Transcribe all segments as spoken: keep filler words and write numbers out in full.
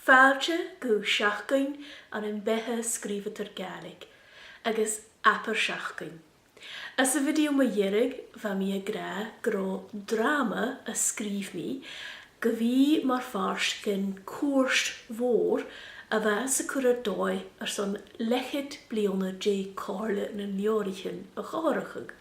Fàilte gu seachdain ann am beatha sgrìobhadair Gàidhlig, agus abair seachdain. Anns a' bhidio mu dheireadh, bha mi ag ràdh gun robh dràma a sgrìobh mi gu bhith mar phàirt den chuairt mhòr a bha a' cur air dòigh airson leth-cheud bliadhna de Chomhairle nan Leabhraichean a chomharrachadh.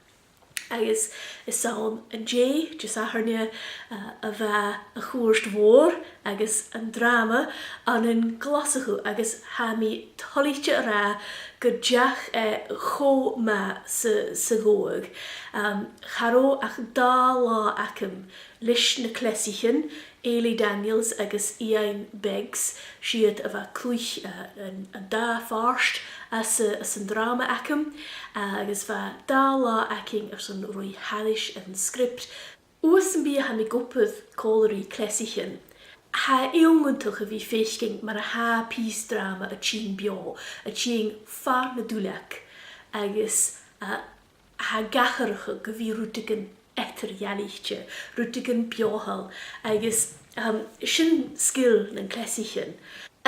Agus 's ann an-dè, Disathairne, uh, a bha a' chuairt mhòr agus an dràma ann an Glaschu, agus tha mi toilichte a ràdh gun deach e cho math 's a, 's a dh'fhaodadh. Um, cha robh ach dà latha agam leis na cleasaichean, Eilidh Daniels agus Iain Beggs, 's iad a bha a' cluich, uh, an, an dà phàirt anns a', anns an dràma agam, uh, agus bha dà latha againn airson ruith thairis air an sgriobt. Uaireannan bidh mi ag obair còmhla ri cleasaichean, tha e iongantach a bhith a' faicinn mar a tha pìos dràma a' tighinn beò, a' tighinn far na duilleig, agus, uh, tha e ag atharrachadh gu bhith rudeigin eadar-dhealaichte, rudeigin beothail, agus, um, sin sgil nan cleasaichean.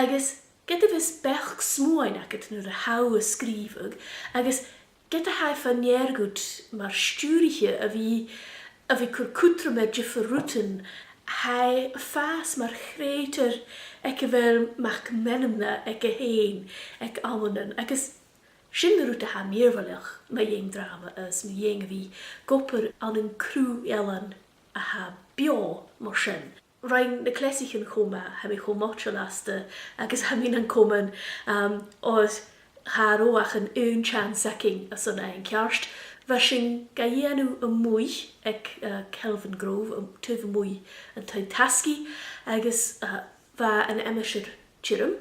Agus ged a bhios beachd-smuain agad nuair a tha thu a' sgrìobhadh, agus ged a tha e fa-near dhut mar stiùiriche a bhith, a bhith a' cur cudrom air diofar rudan, tha e a' fàs mar chreutair aig a bheil mac-meanmna aige fhèin aig amannan, agus sin an rud a tha mìorbhaileach mu dheidhinn dràma is mu dheidhinn a bhith ag obair ann an cruth-eilean a tha beò mar sin. Rinn na cleasaichean cho math, tha mi cho moiteil asta, agus tha mi nan comain, um, oir cha robh ach an aon chance againn airson fhaighinn ceart. Bha sinn ga dhèanamh a-muigh aig, uh, Kelvingrove, um, taobh a-muigh an taigh-tasgaidh, agus, uh, bha an aimsir tioram,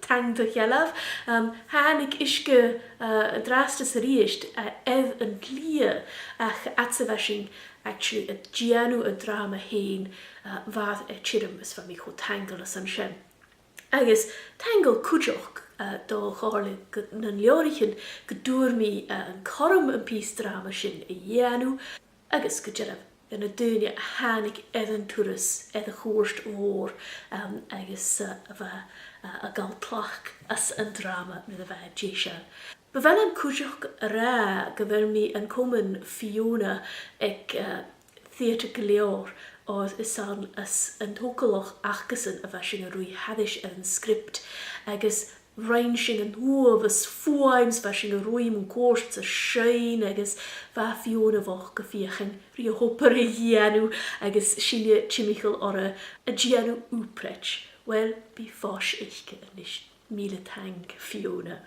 taing do shealbh. Um, thàinig uisge, uh, an-dràsta 's a-rithist, uh, air an t-slighe, ach fhad 's a bha sinn actually a' dèanamh an dràma fhèin, uh, bha e tioram is bha mi cho taingeil airson sin. Agus taingeil cuideachd, uh, do Chomhairle gu-, nan Leabhraichean gun d' fhuair mi, uh, an cothrom am pìos dràma sin a dhèanamh, agus gu dearbh, dha na daoine a thàinig air an turas, air a' chuairt mhòr, um, agus, uh, a bha, uh, a' gabhail tlachd às an dràma nuair a bha e deiseil. Bu mhath leam cuideachd a ràdh gu bheil mi an comain Fiona aig, uh, Theatre gu Leòr, oir 's ann às an togalach acasan a bha sinn a' ruith thairis air an sgriobt, agus rinn sinn an uabhas fuaim 's bha sinn a' ruith mun cuairt 's a' seinn, agus bha Fiona bhochd a' feuchainn ri a h-obair a dhèanamh agus sinne timcheall oirre a' dèanamh ùpraid. Uill, bidh fois aice a-nis. Mìle taing, Fiona.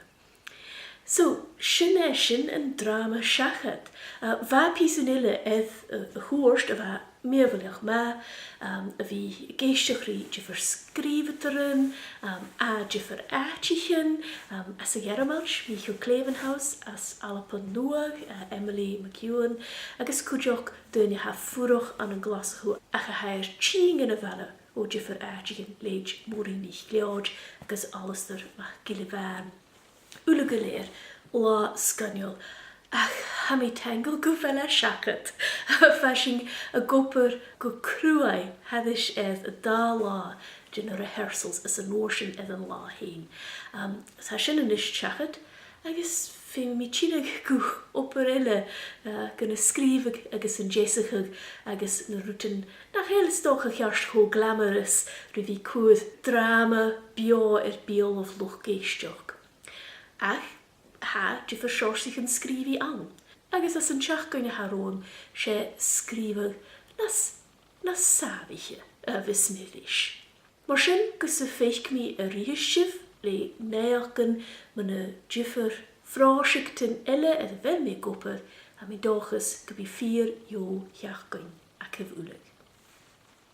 So, sin e, sin an dràma seachad. Uh, bha pìosan eile air, uh, a' chuairt a bha mìorbhaileach math, um, a bhith ag èisteachd ri diofar sgrìobhadairean, um, à diofar àiteachan, um, às a' Ghearmailt, Michael Klevenhaus, às Alba Nuadh, uh, Emily McEwan, agus cuideachd daoine a tha a' fuireach ann an Glaschu ach a tha air tighinn dhan a' bhaile o dhiofar àiteachan, leithid Mòrag NicLeòid agus Alasdair MacGilleBhàin. Uile gu lèir, latha sgoinneil, ach tha mi taingeil gu bheil e seachad. Bha sinn ag obair gu cruaidh thairis air an dà latha de na rehearsals is an uair sin air an latha fhèin. Um, tha sin a-nis seachad, agus feumaidh mi tilleadh gu obair eile, uh, gu na sgrìobhadh agus an deasachadh agus na rudan nach eil 's dòcha cheart cho glamorous ri bhith a' cur dràma beò air beulaibh luchd-èisteachd. Ach tha diofar sheòrsaichean sgrìobhaidh ann, agus anns an t-seachdain a tha romhainn, 's e sgrìobhadh nas, nas sàmhaiche a bhios mi ris. Mar sin, gus am faic mi a-rithist sibh le naidheachdan mu na diofar phròiseactan eile air a bheil mi ag obair, tha mi an dòchas gum bi fìor dheagh sheachdain agaibh uile.